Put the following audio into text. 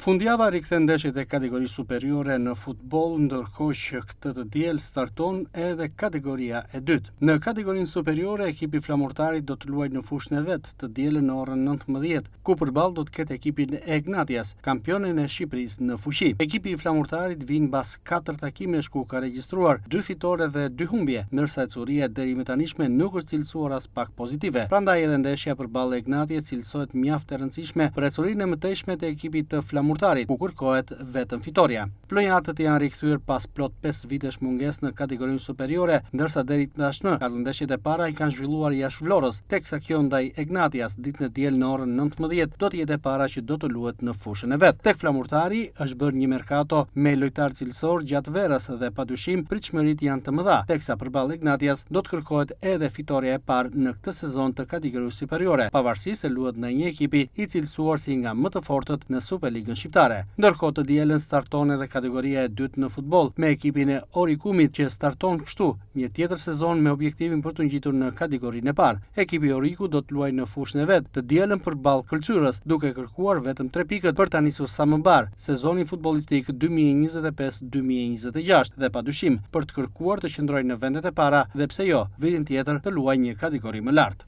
Fundjava rikthen ndeshjet e Kategorisë Superiore në futboll, ndërkohë që këtë të diel starton edhe Kategoria e Dytë. Në Kategorinë Superiore, ekipi i Flamurtarit do të luajë në fushën e vet, të dielën në orën 19, ku përballë do të ketë ekipin e Egnatias, kampionin e Shqipërisë në fuqi. Ekipi i Flamurtarit vjen mbas katër takimesh ku ka regjistruar dy fitore dhe dy humbje, ndërsa ecuria e deritanishme nuk është cilësuar aspak pozitive. Prandaj edhe ndeshja përballë Egnatias cilësohet mjaft e rëndësishme për ecurinë e mëtejshme të ekipit të Flamurtarit, ku kërkohet vetëm fitorja. Vlonjatët janë rikthyer pas plot 5 vitesh mungesë në kategorinë superiore, ndërsa deri tashmë katër ndeshjet e para i kanë zhvilluar jashtë Vlorës, teksa kjo ndaj Egnatias ditën e diel në orën 19 do të jetë e para që do të luhet në fushën e vet. Tek Flamurtari është bërë një merkato me lojtarë cilësorë gjatë verës dhe padyshim pritshmëritë janë të mëdha, teksa përballë Egnatias do të kërkohet edhe fitorja e parë në këtë sezon të kategorisë superiore, pavarësisht se luhet ndaj një ekipi i cilësuar si nga më të fortët në Superligën shqiptare. Ndërkohë të dielën starton edhe kategoria e dytë në futboll me ekipin e Orikumit që starton kështu një tjetër sezon me objektivin për t'u ngjitur në kategorinë e parë. Ekipi i Orikut do të luajë në fushën e vet të dielën përballë Këlcyrës, duke kërkuar vetëm 3 pikët për ta nisur sa më mbarë sezonin futbollistik 2025-2026 dhe padyshim për të kërkuar të qëndrojë në vendet e para dhe pse jo, vitin tjetër të luajë një kategori më lart.